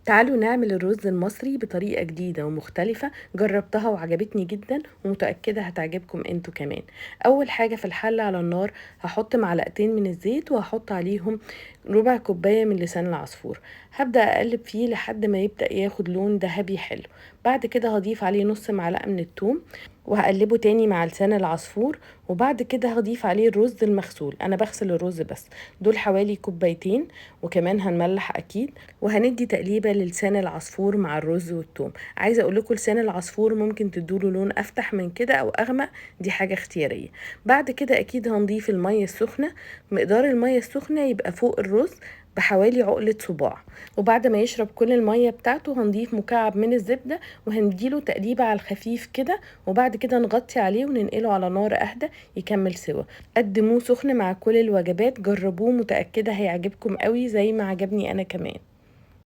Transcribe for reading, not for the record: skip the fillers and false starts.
تعالوا نعمل الرز المصري بطريقة جديدة ومختلفة، جربتها وعجبتني جدا ومتأكدة هتعجبكم انتوا كمان. أول حاجة في الحلة على النار هحط معلقتين من الزيت وهحط عليهم ربع كوباية من لسان العصفور. هبدأ أقلب فيه لحد ما يبدأ ياخد لون ذهبي حلو. بعد كده هضيف عليه نص معلقة من التوم وهقلبه تاني مع لسان العصفور، وبعد كده هضيف عليه الرز المغسول. انا بغسل الرز بس، دول حوالي كوبايتين، وكمان هنملح اكيد، وهندي تقليبه للسان العصفور مع الرز والثوم. عايزه اقول لكم لسان العصفور ممكن تدوله لون افتح من كده او اغمق، دي حاجة اختيارية. بعد كده اكيد هنضيف المية السخنة، مقدار المية السخنة يبقى فوق الرز بحوالي عقلة صباع. وبعد ما يشرب كل المية بتاعته هنضيف مكعب من الزبدة وهنديله تقليبة على الخفيف كده، وبعد كده نغطي عليه وننقله على نار أهدى يكمل سوا. قدموه سخن مع كل الوجبات، جربوه متأكدة هيعجبكم قوي زي ما عجبني أنا كمان.